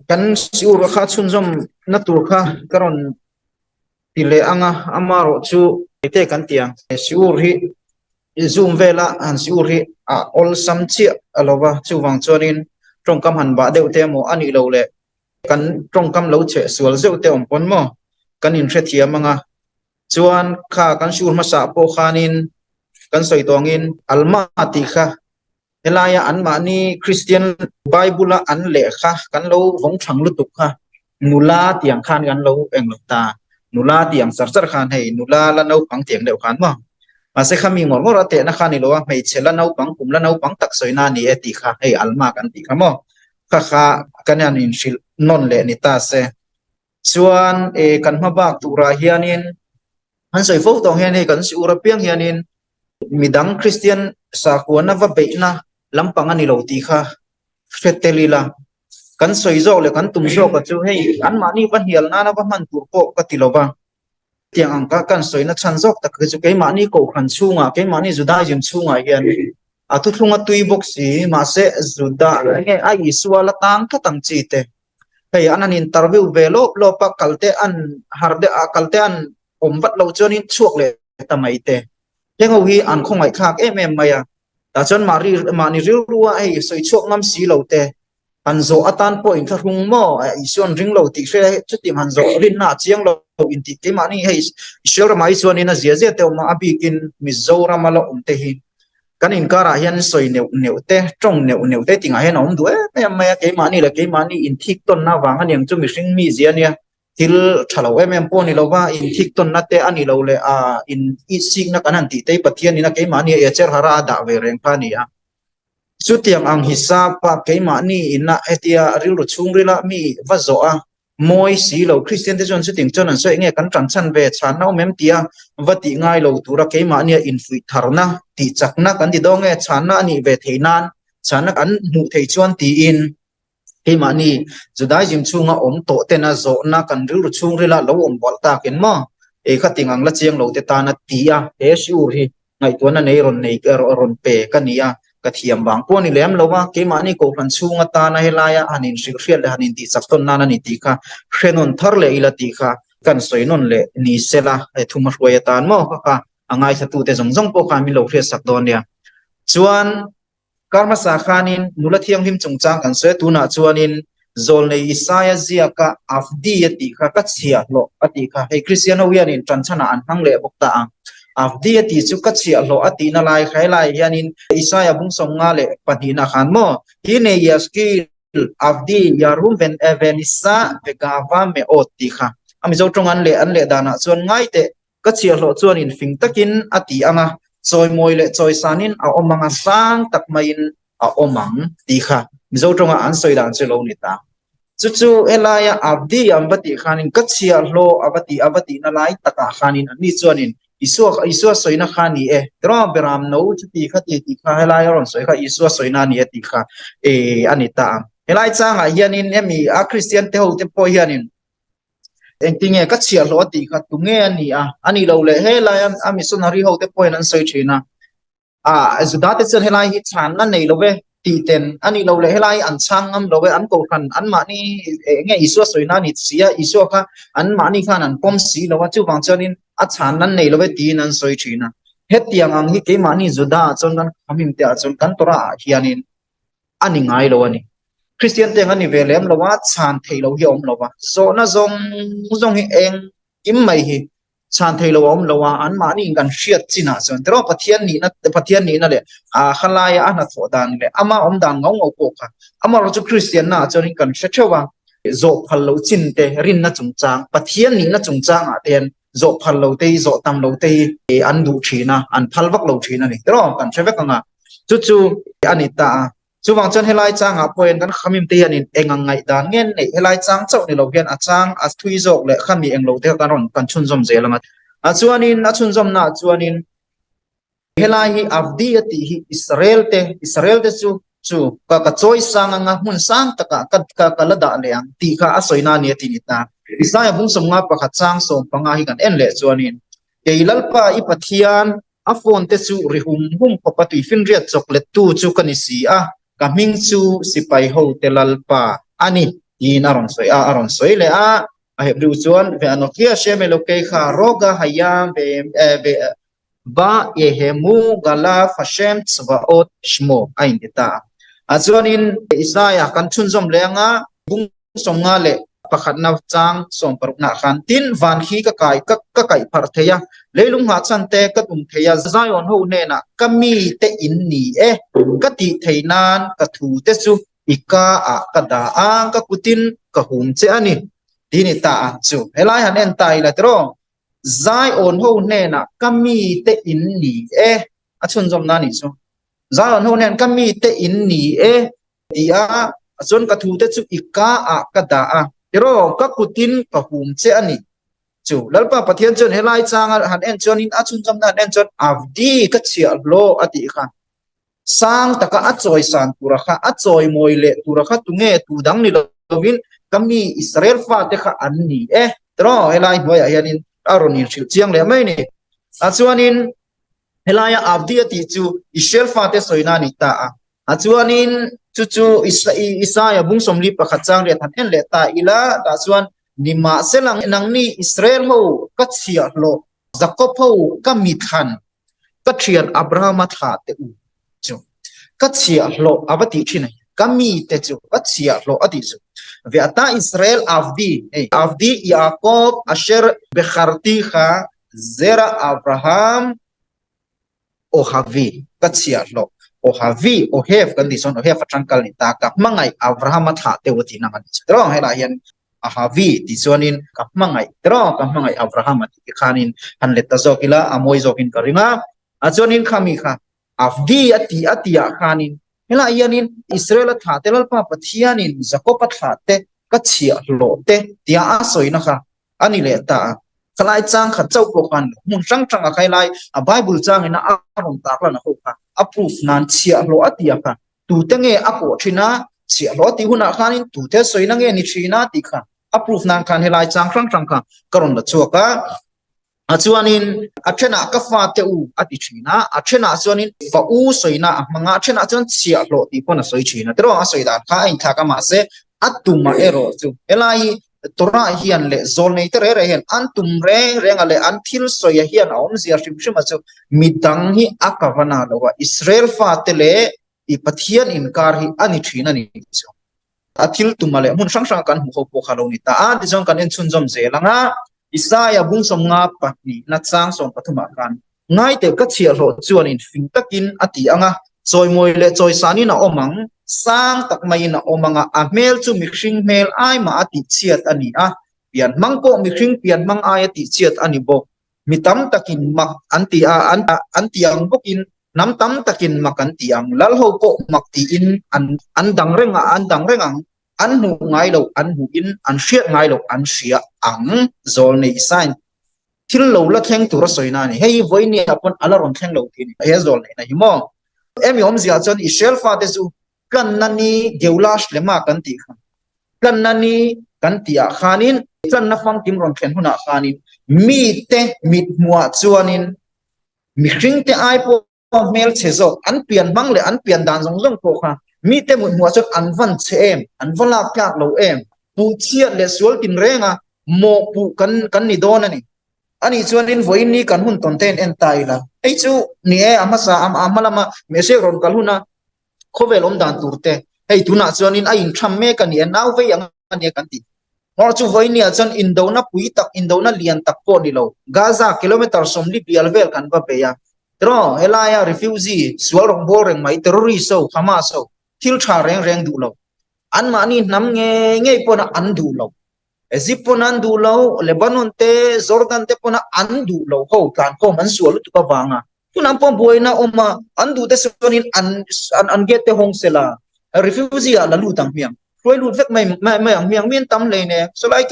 Kan siur kha chhunzawm na tur kha ka rawn ti leh ang a, amarawh chu te kan ti ang. Siur hi zoom vela han siur hi a awlsam chiah a lo va, chuvang chuanin tawngkam han bah deuh te emaw a nih loh leh kan tawngkam lo cheh sual zeuh te awm pawn maw kan inhrethiam ang a. Chuan kha kan siur hmasa pawh khanin kan sawi tawh angin Alma tih kha Helaia anmahni Kristian Bible-a an lehkha kan lo vawng thlang lutuk kha nula tiang khan kan lo eng lo ta. Nula tiang char char khan hei nula la naupang tiang deuh khan maw. Mahse kha mi ngawr ngawr a tehna kha ni lo a, hmeichhe la naupang kum la naupang tak sawina a ni e tih kha hei Alma kan tih kha maw. Kha kha kan hian inhrilh nawn leh ni ta se. Chuan e kan hma bak turah hianin an sawi fo tawng hian hei kan siur apiang hianin midang Kristian sakhuana va beihna lampang a ni lo tih kha hre tel ila kan sawi zawk leh kan tum zawk a chu hei anmahni va hnial nana va hman tur pawh ka ti lo va tiang ang ka kan sawina chhan zawk tak hi chu keimahni kohhran chhungah keimahni Judaism chhungah hian a thuthlung a tui bawk si mahse Juda nge a Isua la tang tlat ang chi te Hei an han interview ve lawp lawp a, kal te an har deuh a, kal te an awm vat loh chuanin chhuak leh ta mai te. Heng ho hi an khawngaihthlak em em mai a, tah chuan mahri mahni rilru a hei sawi chhuak ngam si lo te, han zawh atan pawh inthlahrung maw Isuan ring lo tih hre chutiang han zawh rinna a chiang lo intih keimahni hei Israel ramah hi chuanin a zia zia te awm a, a bikin Mizorama la awm te hi Kan inkarah hian sawi neuh neuh te, tawng neuh neuh te tingah hian a awm duh em em mai a, keimahni leh keimahni inthik tawnna avang a niang chu mihring mi zia nia, thil tha lo em em pawh a ni lo va, inthik tawnna te a ni lo leh a in ihsikna kan han tih te hi Pathianin a keimahni a cher hara a dah ve reng kha a ni a. Chutiang ang hisap a keimahni ina hetia rilru chhungrila mi va zawh a, Mawi si lo, Kristian te chuan chuting chuan an sawi enge kan tan chhan ve chhanna awm em tia va tih ngai lo tura keimahnia infuih tharna tih chakna kan ti dawn nge chhanna a nih ve thei nan chhanna kan hmuh thei chuan tiin keimahni Judaism chhunga awm tawh tena zawhna kan rilru chhungrila lo awm bualh takin maw ei kha ting ang la chiang lo te tana tia he shiur hi ngaihtuahna nei rawn nei rawn pe ka ni a, ka thiam vang pawh a ni lem lo a, keimahni kohhran chhung atana helaia han inhrilhhriat leh han intihchak tawn nan a ni tih kha hre nawn thar leh ila tih kha kan sawi nawn leh ni sela he thuma hruai atan maw kha kha a ngaithlatute zawng zawng pawh khan min lo hriatsak dawn nia. Chuan. Kar hmasa khanin nula thianghlim chungchang kan sawi a, tunah chuanin Zawlnei Isaia ziaka Avdi a tih kha ka chhiahhlawh a tih kha hei Kristian ho hianin ṭanchhanah an hmang leh bawk ta ang. Avdi a tih chu ka chhiahhlawh a tihna lai kha helaiah hianin Isaia bung 52 na khan maw Hine Yaskil Avdi Yarum Venisa Vegava Meot tih kha a Mizo ṭawng an leh an leh danah chuan ngai teh Ka chhiahhlawh chuanin fing takin a ti ang a, chawimawi leh chawisanin a awm ang a, sang tak maiin a awm ang tih kha Mizo tawnga an sawi dan chu lo ni ta. Chu chu helaia Avdi an va tih khanin ka chhiahhlawh a va tih a va tihna lai takah khanin anni chuanin Isua Isua sawina kha a ni e, tiraw Beram no chuti kha ti tih kha helai a rawn sawi kha Isua sawina a ni e tih kha e a ni ta ang. Helai changah hianin hemi a Kristian te ho te pawh hianin Engtinge ka chhiahhlawh a tih kha tunge a ni a? A nih loh leh helai a missionary ho te pawhin an sawi thin a, ah Juda te chuan helai hi chhanna nei lo ve tih ten a nih loh leh helai hi an chhang ngam lo ve, an kohhran anmahni enge Isua sawina a ni si a, Isua kha anmahni khan an pawm si lo a, chuvang chuanin a chhanna an nei lo ve tiin an sawi thin a. Hetiang ang hi keimahni Juda ah chuan kan khamim te ah chuan kan Torah ah hianin a ni ngai lo a ni. Kristian te ang a ni ve lem lo a, chhan theih loh hi a awm lo a, zawhna zawng zawng hi eng kim mai hi chhan theih loh a awm lo a, anmahni in kan hriat chinah chuan tiraw Pathian nihna Pathian nihna leh a halaia a hnathawh dan leh ama awm dan ngau ngau pawh kha amaherawhchu chu Kristianna ah chuanin kan hre theuh a, zawh phal loh chin te rinna chungchang Pathian nihna chungchangah te hian zawh phal lo te hi zawh tam lo te hi an duh thin a, an phal vak lo thin a ni tiraw kan hre vek ang a, chu chu a ni ta a. Chuvang chuan helai changah pawh hian kan khamim te hianin eng ang ngaihdan nge an neih helai chang chauh ni lo hian a chang a thui zawk leh khami eng lo te kha kan rawn kan chhunzawm zel ang a. A chuanin a chhunzawmnaah chuanin helai hi Avdi a tih hi Israel te Israel te chu chu ka ka chawi sang anga hmun sang takah ka ka ka la dah leh ang tih kha a sawina a ni a ti ni ta. Isaiah bung 51 chang 15 hi kan en leh chuanin kei Lalpa i Pathian A phone te chu ri hum hum khawp a tuifinriat chawk lettu chu ka ni si a, ka hming chu sipai ho te Lalpa a ni. Tiin a rawn sawi a, a rawn sawi leh a. A Hebrew chuan, Ve'anochi Hashem Elokecha roga hayam ba yehemu galav Hashem tzvaot shmo a inti ta a. Ah chuanin Isaiah kan chhunzawm leh anga bung sawmnga leh pakhatna chang sawmparuknaah khan tin van khi ka kai ka ka kaih pharh thei a, leilung nghahchhan te ka tum thei a, Zion ho hnenah ka mite in ni e ka tih thei nan ka thu te chu I ka ah ka dah a, ka kutin ka hum che a ni, ti ni ta ang chu. Helai han en ta ila tiraw, Zion ho hnenah ka mite in ni e, a chhunzawmna a nih chu. Zion ho hnen ka mite in ni e, ti a, chuan ka thute chu i ka ah ka dah a, tiraw, ka kutin ka hum che a ni. Chu Lalpa Pathian chuan helai changa han en chuanin a chhunzawmna han en chuan Avdi ka chhiahhlawh a tih kha. Sang taka a chawi san tura kha, a chawi mawi leh tura kha tunge tu dang ni lovin ka mi Israel fate kha an ni e. Tiraw, helai hnuaiah hianin a rawn inhrilh chiang leh mai a ni. Ah chuanin helaia Avdi a tih chu Israel fate sawina a ni ta a. Ah chuanin chu chu Isaia bung sawmli pakhat chang riat han en leh ta ila, tah chuan nimahsela nangni Israel ho ka chhiahhlawh Jakob ho ka mithlan ka thian Abrahama thlah teh u chu ka chhiahhlawh a va tih thin a, ka mite chu ka chhiahhlawh a tih chu. Veata Israel Avdi, hei Avdi Yaakov Asher Becharticha Zera Abraham Ohavi ka chhiahhlawh Ohavi Ohev kan tih chuan Ohev atang kal ni ta ka hmangaih Abrahama thlah teh u a tih na ang a ni chu. Tiraw helaiah hian Ahavi tih chuanin ka hmangaih tiraw ka hmangaih Abraham a tih te khanin han let ta zawk ila a mawi zawkin ka ring a. A chuanin khami kha Avdi a tih a tihah khanin helaiah hianin Israel a thlah te Lalpa Pathianin Jakob a thlah te ka chhiahhlawh te tia a sawina kha a ni leh ta a. Khalai chang khat chauh pawh khan hmun hrang hrang a khailai a Bible changin a rawn tarlan a ho kha a proof nan chhiahhlawh a tih a kha Tute nge a pawh thin a, chhiahhlawh tih hunah khanin tute sawina nge ni thin a tih kha a proof nan khan helai chang hrang hrang kha ka rawn la chhuak a. A chuanin a thenah ka fate u a ti thin a, a thenah chuanin fa u sawina a hmang a, a thenah chuan chhiahhlawh tih pawn a sawi thin a. Tiraw a sawi dan kha a inthlak a mahse a tumah erawh chu helai hi Torah hian leh zawlnei te reng reng hian an tum reng reng a leh an thil sawi ah hian a awmzia hrim hrim a chu midang hi a ka va na lo a, Israel fate leh i Pathian inkar hi a ni thin a ni chu. A thil tum a leh hmun hrang hrang kan hmuh ho pawh kha lo ni ta a, tichuan kan en chhunzawm zel ang a, Isaiah bungsawmnga pahnihna chang 13 ah khan Ngaiteh ka chhiahhlawh chuan in fing takin a ti ang a, chawimawi leh chawisanin a awm ang, sang tak maiin a awm ang a, a hmel chu mihring hmel ai mah a tihchhiat a ni a, pian hmang pawh mihring pian hmang ai a tihchhiat a ni bawk. Mi tam takin mak an ti a, an ti ang bawkin hnam tam takin mak an ti ang, lal ho pawh mak tiin an an dang reng a, an dang reng ang, an hmuh ngai loh an hmuhin an hriat ngai loh an hria ang, Zawlnei Isain Thil lo la thleng tur a sawina a ni. Hei hi vawinia pawn a la rawn thleng lo tih a ni. He zawl neihna hi maw? Emi awmzia chuan Israel fate chu tlanna ni Geulah Shlema kan tih kha. Tlanna ni kan tihah khanin tlanna famkim rawn thlen hunah khanin mite mithmuhah chuanin mihringte ai pawh hmel chhe zawk, an pian hmang leh an pian dan zawng zawng pawh kha mite mut hmuah chuan an van chhe em, an va lak tlak lo em, puh chhiat leh sual tin reng a mawh puh kan kan ni dawn a ni. Anih chuanin vawiin ni kan hun tawn te in en ta ila, hei chu ni e a hmasa a hma lama Messiah rawn kal huna khawvel awm dan tur te, hei tunah chuanin a intham mek a ni e, nau vei ang a nia kan ti. Hmawr chu vawinia chuan indona pui tak, indona lian tak pawh ni lo, Gaza kilometer 40 bial vel kan va bei a. Tiraw, helaia refugee, sual rawngbâwl reng mai, terrorist ho, Hamas ho, thil tha reng reng duh lo. Anmahni hnam ngei ngei pawna an duh lo. Egypt pawna an duh lo, Lebanon te, Jordan te pawna an duh lo ho tlankhawm an sual lutuk avanga tunah pawh buaina a awm a, an duh te chuanin an an gate te hawng sela, refugee ah la lut ang hmiang, hruai lut vek mai mai ang hmiang, mi an tam hlei nen, sawlai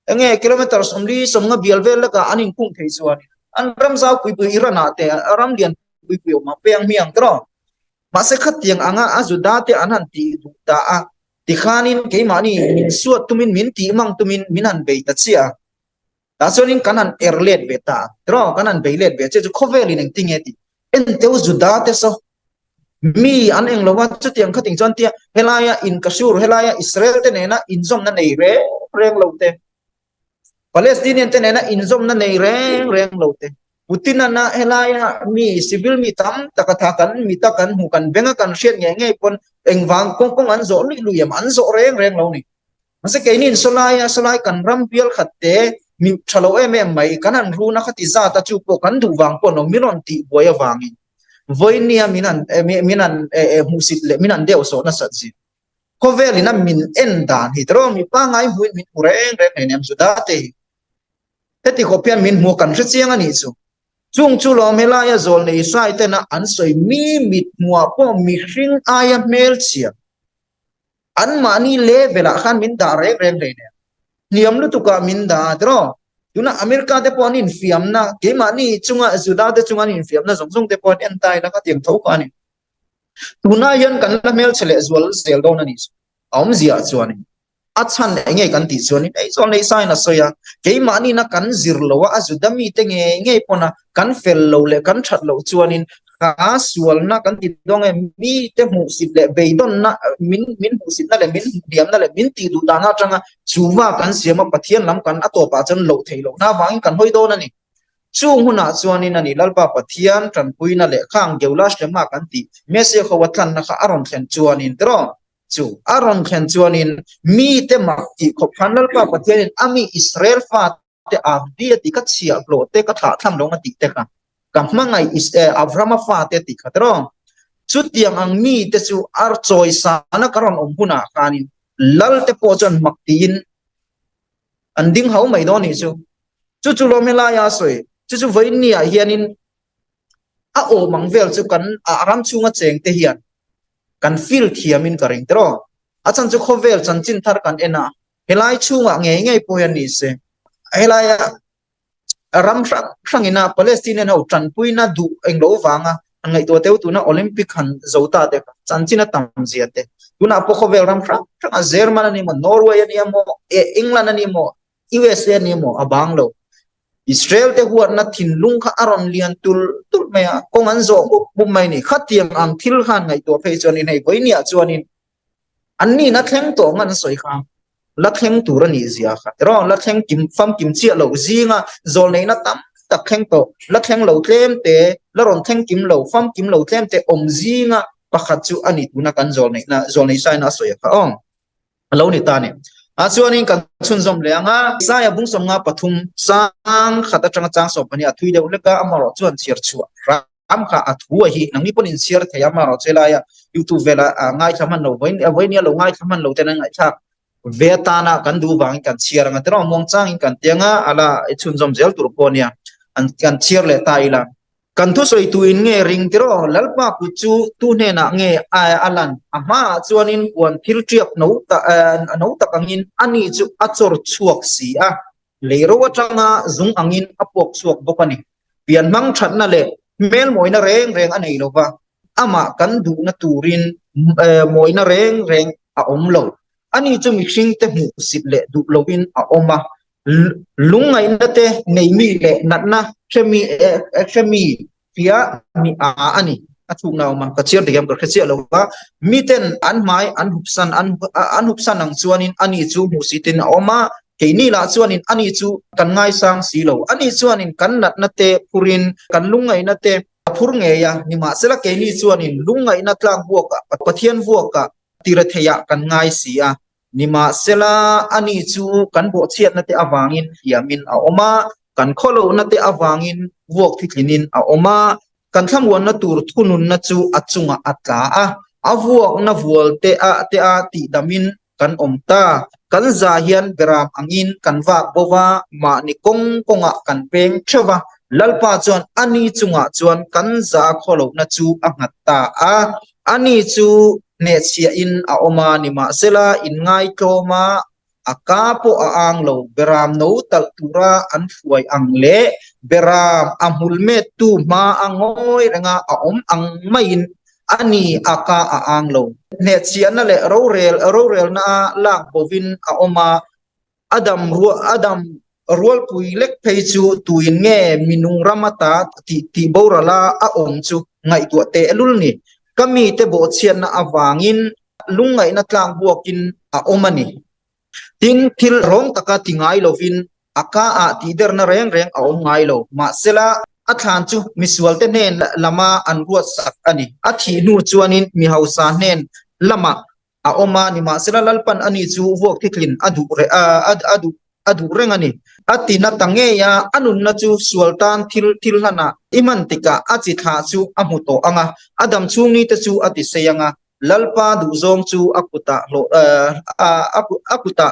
enge kilometer 40 50 bial vel lakah an inkhung thei chuan an ram zau pui pui Iran ah te ram lian pui pui awm a peng hmiang tiraw. Mahse khatiang anga a Juda te an han tih duh ta a, tikhanin keimahni min suat tumin min tih mang tumin min han bei ta chiah a. Tah chuanin kan han er let ve ta a, tiraw kan han bei let ve che chu khawvelin engtinge tih enteu Juda te saw. Mi an eng lo a, chutiang khating chuan tia helaia in ka sure, helaia Israel te nena inzawmna nei reng reng lo te, Palestinian te nena inzawmna nei reng reng lo te, Putin-a helaia mi civil mi tam tak a tha kan mit a kan hmu kan beng a kan hriat ngei ngei pawn engvang kawng kawng an zawh luih luih em an zawh reng reng lo ni. Mahse keini in sawlaia sawlai kan ram bial khat te mi tha lo em em mai kan han run a khati zat a chu pawh kan duh vang pawh an awm min rawn tih buai avangin vawinia min han min han hmuhsit leh min han deuh sawh nasat zia. Khawvel in a min en dan hi tiraw mi pangngai hmuin min hmu reng reng hleinem Juda te hi. Heti khawp hian min hmu kan hre chiang a nih chu. Chung chu lawm helaia zawlnei Isai tena an sawi mi mit hmuah pawh mihring aia hmelchhia anmahni level ah khan min dah reng reng hleinem. Hniam lutukah min dah a tiraw. Tuna America te pawh an infiamna keimahni chunga Juda te chunga an infiamna zawng zawng te pawh an en ta ila khatiang tho kha a ni. Tunah hian kan la hmelchhe leh zual zel dawn a nih chu. A awmzia chuanin a chhan eng nge kan tih chuanin ei chuan lei sain a sawi a, keimahniina kan zir lo a, a Juda mite ngei ngei pawn a kan fel lo leh kan that loh chuanin kha sualna kan ti dawn nge mite hmuhsit leh beidawnna min min hmuhsitna leh min hmuhhniamna leh min tih duh dana atanga chuva kan siam a Pathian lam kan a tawpah chuan loh theih lohna avangin kan hawi dawn a ni. Chung hunah chuanin a ni Lalpa Pathian tanpuina leh khang Geula Shlema kan tih Messiah ho a tlanna kha a rawn thlen chuanin tiraw? Chu a rawn thlen chuanin mite mak tih khawp khan Lalpa Pathianin a mi Israel fate Avdi a tih kha chhiahhlawh te ka thlah thlam lo ang a tih te kha ka hmangaih Avrahama fate a tih kha tiraw? Chutiang ang mite chu a chawisana ka rawn awm hunah khanin Lal te pawh chuan mak tiin an ding ho mai dawn nih chu. Chu chu lawm helaia a sawi. Chu chu vawiin ni ah hianin a awm ang vel chu kan a ram chhunga cheng te hian kan feel thiam in ka ring tiraw. A chhan chu khawvel chanchin thar kan en a, helai chhungah ngei ngei pawh hian ni se helaia ram hrang hrang ina Palestinian ho tanpuina duh englo vanga an ngaihtuah teu tuna Olympic han zo ta te kha chanchin a tam zia te tunah pawh khawvel ram hrang hrang a German ani maw Norway ani maw England ani maw USA ani maw a bang lo Israel te huatna thinlung kha a rawn lian tul tul mai a kawng an zawh mup mup mai ni khatiang ang thil khan ngaihtuah phei chuanin hei vawinia chuanin An nihna thleng tawh ang an sawi kha la thleng tur a nih zia kha tiraw la thleng kim famkim chiah loh zinga zawlneihna tam tak thleng tawh la thleng lo tlem te la rawn thleng kim lo famkim lo tlem te awm zinga pakhat chu a ni tuna kan zawlneihna zawlneih saina a sawi kha aw a lo ni ta ni a chuanin kan chhunzawm leh ang a Isaia bungsawmnga pathum chang khat atanga chang sawm pahnih a thui deuh hlek a amaherawh chuan chhiar chhuah Am kha a thu a hi nangni pawn in chhiar thei a amaherawh chu helaia youtube vela ngaithla hman lo vawiin vawiin nia lo ngaithla hman lo ten an ngaihthlak ve atana kan duh vangin kan chhiar anga tiraw muang changin kan ti anga ala i chhunzawm zel tur pawh ania an kan chhiar leh ta ila kan thusawi tu in nge ring tiraw Lalpa kut chu tu hnenah nge a lan a hmaah chuanin huan thil tiak no tak no tak angin ani chu a chawr chhuak si a. Lei ro atanga zung angin a puak chhuak bawk a ni. Pian hmang thatna leh hmel mawina reng reng a nei lo va, amah kan duhna turin mawina reng reng a awm lo. Ani chu mihringte hmuhsit leh duh loin a awm a, lungngaihna te nei mi leh natna hremi hremi Tia mi a a ni. A chhukna a awm a, ka chhiar dik em ka hre chiah lo va. Miten an hmai an hupsan an an hupsan ang chuanin ani chu hmuhsitin a awm a, keini lah chuanin ani chu kan ngaisang si lo. Ani chuanin kan natna te phurin kan lungngaihna te a phur ngei a, nimahsela keini chuanin lungngaihna tlak vuakah Pathian vuakah tiretheiah kan ngai si a. Nimahsela, ani chu kan bawhchhiatna te avangin hliamin a awm a, kan khawlohna te avangin vuak thitlinin a awm a, kan thlamuanna tur thununna chu a chungah a tla a, a vuakna vual te a te a tihdamin kan awm ta. Kan za hian beram angin kan vak bo va, mahni kawng kawngah kan peng theuh va, Lalpa chuan ani chungah chuan kan za khawlohna chu a nghat ta a. Ani chu hnehchhiahin a awm a, nimahsela inngaitlawm a, a ka pawh a ang lo. Beram no talh tura an hruai ang leh beram a hmul mettu hma a ngawi renga a awm ang maiin ani a ka a ang lo. Hnehchhiahna leh rorel rorelna a lak bovin a awm a, A dam a dam rualpui lek phei chu tuin nge mi nung ram ata tih tih boral a a awm chu ngaihtuah teh lul ni. Ka mite bawhchhiatna avangin lungngaihna tlak buakin a awm a ni. Tin, thil rawng taka ti ngai lovin a ka ah tihderna reng reng a awm ngai lo. Mahsela, a thlan chu misualte hnen lama an ruatsak a ni. A thih hnu chuanin mi hausa hnen lamah a awm a, nimahsela Lalpan ani chu vuak thitlin a duh a duh a duh reng a ni. A ti na ta ngei a, a nunna chu sual tan thil thil hlanah i hman tikah a chi thlah chu a hmu tawh ang a, a dam chhung ni te chu a ti sei ang a, Lalpa duhzawng chu a kutah hlawh a kutah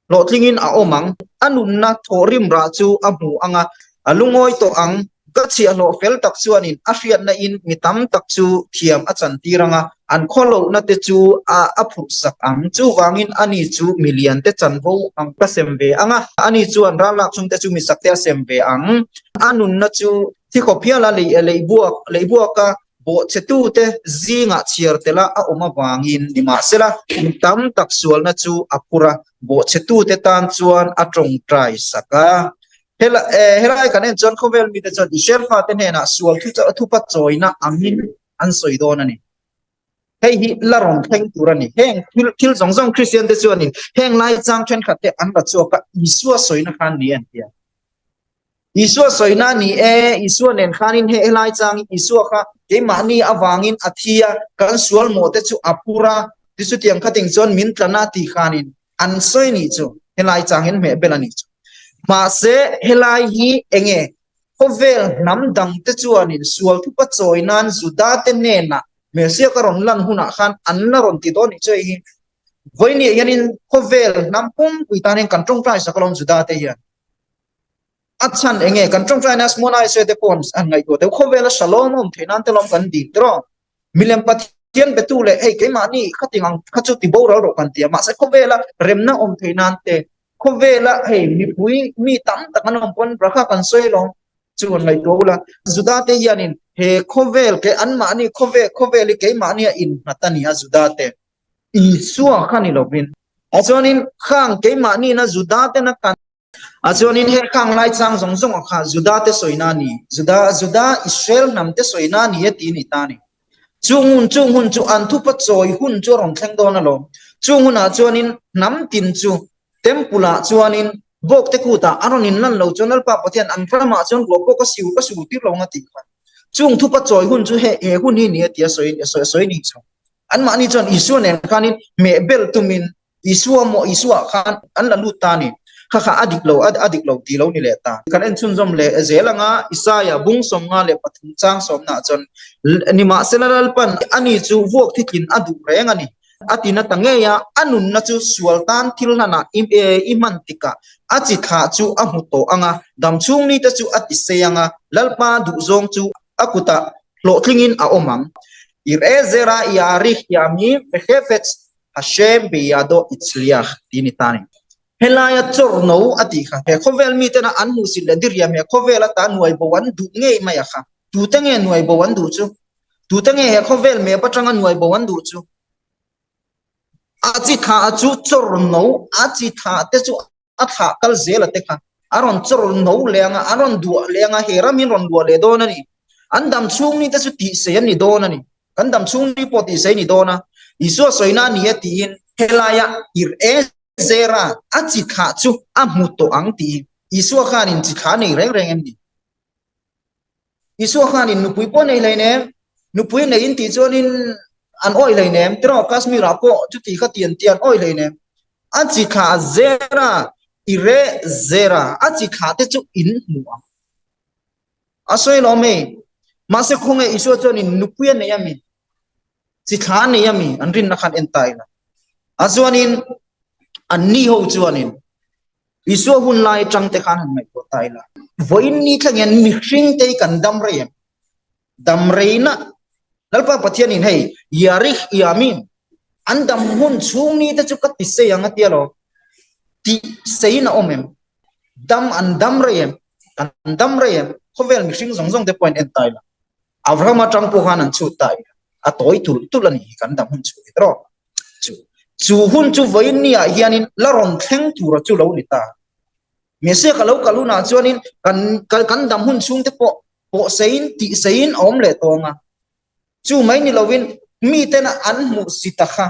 hlawhtlingin a awm ang. A nunna thawhrim rah chu a hmu ang a, a lungawi tawh ang. Ka chhiahhlawh fel tak chuanin a hriatna in mi tam tak chu thiam a chantir ang a, an khawlohna te chu a a phurhsak ang. Chuvangin ani chu mi lian te chanvo ang ka sem ve ang a, ani chuan rallak chhungte chu mi sakte a sem ve ang. A nunna chu thi khawp hiala lei leihbuak leihbuaka bawhchhetute zingah chhiar tela a awm avangin nimahsela mi tam tak sualna chu a phur a, bawhchhetute tan chuan a tawngtai sak a. Helai kan en chuan khawvel mite chuan Israel fate hnenah sual thupa chawina angin an sawi dawn a ni. Hei hi la rawn thleng tur a ni. Heng thil thil zawng zawng Kristian te chuanin heng lai chang thenkhat te an la chhuak a, Isua sawina khan ni an ti a. Isua sawina ni e, Isua nen khanin he helai changin Isua kha keimahni avangin a thi a, kan sual mawh te chu a phur a, tichutiang khating chuan min tlan a tih khanin an sawi nih chu helai changin hmehbel a nih chu. Mahse helai hi enge khawvel hnam dang te chuanin sual thupa chawi nan Juda te hnenah Messiah ka rawn lan hunah khan an la rawn ti dawn nih chu hei hi. Vawinia hianin khawvel hnam pumpui tan hian kan tawngtai sak alawm Juda te hian. A chhan enge kan tawngtaina Smona Israel te pawh an ngaihtuah deuh khawvela Shalom a awm theih nan te lawm kan dil tiraw. Milem Pathian betu leh hei keimahni khating ang kha chu ti boral rawh kan ti a, mahse khawvela remna awm theih nan te khawvela hei mipui mi tam tak an awm pawn Brakha kan sawi alawm chu an ngaihtuah ula. Juda te hianin he khawvel ke anmahni khawvel khawvel hi keimahnia innghat a ni a Juda te Isua kha ni lovin. A chuanin khang keimahni na Juda tena kan A chuanin he khang lai chang zawng zawng a kha Juda te sawina a ni, Juda, Juda, Israel hnam te sawina a ni e tih a ni ta a ni. Chung hun, chung hun chu an thupa chawi hun chu a rawn thleng dawn alawm. Chung hunah chuanin hnam tin chu temple ah chuanin bawk te kutah a rawn inlan lo chuan Lalpa Pathian an ramah chuan ruah pawh ka siu ka siu tir lo ang a tih kha. Chung thupa chawi hun chu he, he hun hi a ni e tih a sawi, a sawi ni chu. Anmahni chuan Isua nen khanin hmehbel tumin Isua maw Isua khan an la lut ta a ni. Kha kha a dik lo, a dik lo tih lo ni leh ta. Kan en chhunzawm leh zel anga Isaia bung 53 chang sawmnaah chuan nimahsela Lalpan ani chu vuak thitlin a duh reng a ni. A ti na ta ngei a, a nunna chu sual tan thil hlanah i hman tikah a chi thlah chu a hmu tawh anga, damchhung nite chu a ti sei anga, Lalpa duhzawng chu a kutah hlawhtlingin a awm ang. Irezera Iarih Yami Vehefetz Hashem beyado itzliach tih ni ta a ni. Helaia chawr no a tih kha he khawvel miten a an hmuhsit leh diriam he khawvel ata nuai bo an duh ngei mai a kha. Tute nge nuai bo an duh chu? Tute nge he khawvel map atanga nuai bo an duh chu? A chi thla chu chawr no a chi thla te chu a thlah kal zel a te kha a rawn chawr no leh anga a rawn duah leh anga he ram in rawn luah leh dawn a ni. An dam chhung ni te chu tihsei an ni dawn a ni. Kan dam chhung ni pawh tihsei a ni dawn a. Isua sawina a ni e tiin helaia ir e zera a chi thlah chu a hmu tawh ang tiin Isua khanin chi thlah nei reng reng em ni? Isua khanin nupui pawh nei hleinem, nupui nei in tih chuanin an awih hleinem, tiraw Kashmir ah pawh chuti kha ti an ti an awih hleinem. A chi thlah zera i reh zera a chi thlah te chu in hmu ang. A sawi lo mai. Mahse khawnge Isua chuanin nupui a nei ami? Chi thla a nei ami? An rinna khan en ta ila. A chuanin an ni ho chuanin Isua hun lai atang te khan han ngaihtuah ta ila. Vawiin ni thleng hian mihring te hi kan dam rei em? Dam reina Lalpa Pathianin hei Yarih Yamin an dam hun chhung ni te chu ka ti sei ang a tia lo. Ti seiin a awm em? Dam an dam rei em? Kan dam rei em? Khawvel mihring zawng zawng te pawhin en ta ila. Abraham atang pawh khan an chhut ta ila. A tawi tulh tulh a ni hi kan dam hun chhung hi tawh. Chu chu hun chu vawiin ni ah hianin la rawn thleng tura chu lo ni ta. Messiah ka lo kal hunah chuanin kan kan dam hun chhung te pawh pawh seiin tih seiin a awm leh tawng a. Chu mai ni lovin Miten an hmuh si ta kha,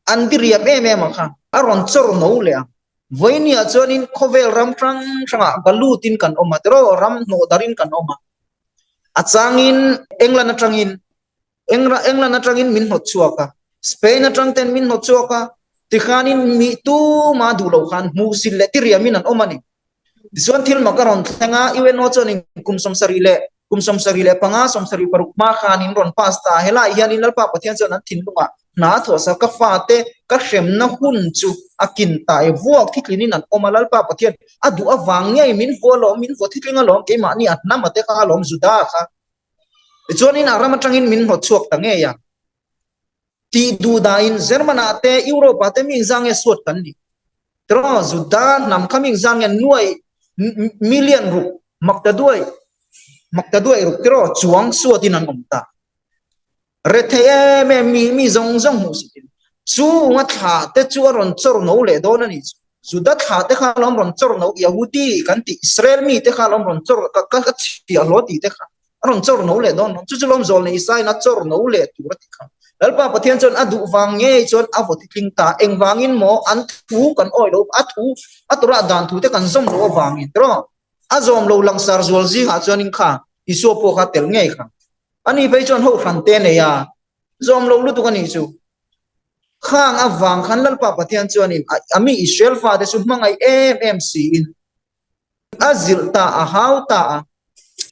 an diriam em em ang kha, a rawn chawr no leh ang. Vawinia chuanin khawvel ram hrang hrangah galutin kan awm a, tiraw ram hnawh darin kan awm a. A changin England atangin England atangin min hnawt chhuak a, Spain atang ten min hnawt chhuak a, tikhanin mi tuma duh loh khan hmuhsit leh tiriamin an awm a ni. Tichuan thil mak a rawn thleng a, UNO chuanin kum 75 kum 75, 76 hma khanin rawn pass ta a, helaiah hianin Lalpa Pathian chuan an thinlungah hna a thawhsak, ka fate ka hremna hun chu a kin ta e, vuak thitlinin an awm a, Lalpa Pathian a duh avang ngei min vua alawm, min vua thitling alawm, keimahni a hnam a te kha alawm Juda kha. Tichuanin a ram atangin min hnawt chhuak ta ngei a. Tih duh dahin German-ah te, Europe-ah te mi engzah nge suat kan nih? Tiraw, Juda hnam kha mi engzah nge nuai million ruk, makta duai, makta duai ruk tiraw chuang suatin an awm ta. Rethei em em mi, mi zawng zawng hmuh sitin. Chunga thla te chu a rawn chawr no leh dawn a nih chu. Juda thla te kha alawm rawn chawr no, Yahudi kan tih Israel mi te kha alawm rawn chawr, ka ka chhiah hlawh tih te kha. A rawn chawr no leh dawn lo. Chu chu lawm zawl nei Isaiah a chawr no leh tur a ti kha. Lalpa Pathian chuan a duh vang ngei chuan a vaw titling ta. Engvangin maw an thu kan awi lo, a thu, a Torah dan thu te kan zawm lo avangin tiraw? A zawm lo langsar zual zingah chuanin kha Isua pawh kha tel ngei kha. Ani phei chuan ho hran te nei a, zawm lo lutuk a nih chu. Khang avang khan Lalpa Pathian chuanin a mi Israel fate chu hmangaih em em siin, A zilh ta, a hau ta a.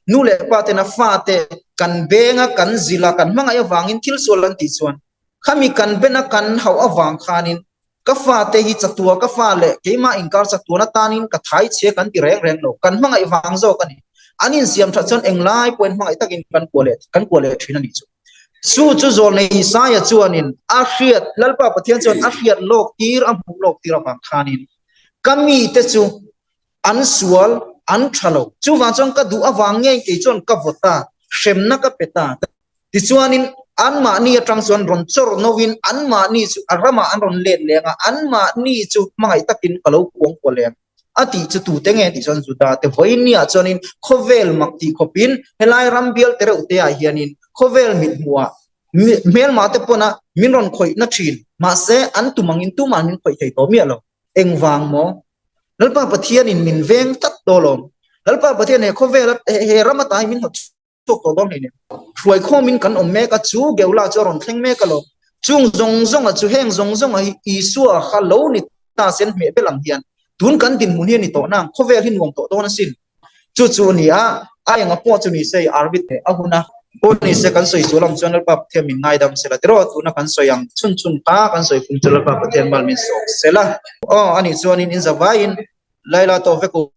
Nu leh pa tena fate kan benga kan zilh a, kan hmangaih avangin thil sual an tih chuan khami kan bena kan hauh avang khanin ka fate hi chatua ka fa leh keimah inkar chatuan atanin ka thai chhia kan ti reng reng lo, kan hmangaih vang zawk a ni. An insiam that chuan englai pawhin hmangaih takin kan kuah leh kan kuah leh thin a nih chu. Chu chu zawlnei Isaia chuanin a hriat, Lalpa Pathian chuan a hriat lawk tir, a hmuh lawk tir avang khanin ka mite chu An sual, an tha lo. Chuvang chuan ka duh avang ngei kei chuan ka vaw ta, hremna ka pe ta. Tichuanin anmahni atang chuan rawn chawr novin anmahni chu a ramah an rawn let leng a, anmahni chu hmangaih takin ka lo kuang kuah leng a tih chu tute nge tih chuan Juda te vawinia chuanin khawvel mak tih khawpin helai ram bial te reuh te ah hianin khawvel mithmuhah hmelmah te pawna min rawn khawihna thin mahse an tum angin tumah min khawih thei tawh miah lo. Engvang maw? Lalpa Pathianin min veng tlat daw lawm. Lalpa Pathian he khawvel he ram ata hi min hnawt chhuak tawh dawn hleinem. Hruai khawmin kan awm mek a, chu Geula chu a rawn thleng mek alawm. Chung zawng zawnga chu heng zawng zawnga hi Isua kha lo ni ta sen hmeh bel ang hian tun kan dinhmun hi a ni tawh nang, khawvel hi nuam tawh dawn asin. Chu chu a ni a, a enga pawh chu ni se Arvid leh a hun a. Pawh ni se kan sawi sual ang chuan Lalpa Pathian min ngaidam sela tiraw tuna kan sawi ang chhun chhun kha kan sawi kum chu Lalpa Pathian mal min sawm sela. Aw anih chuanin in zavaiin Laila tawh vek u.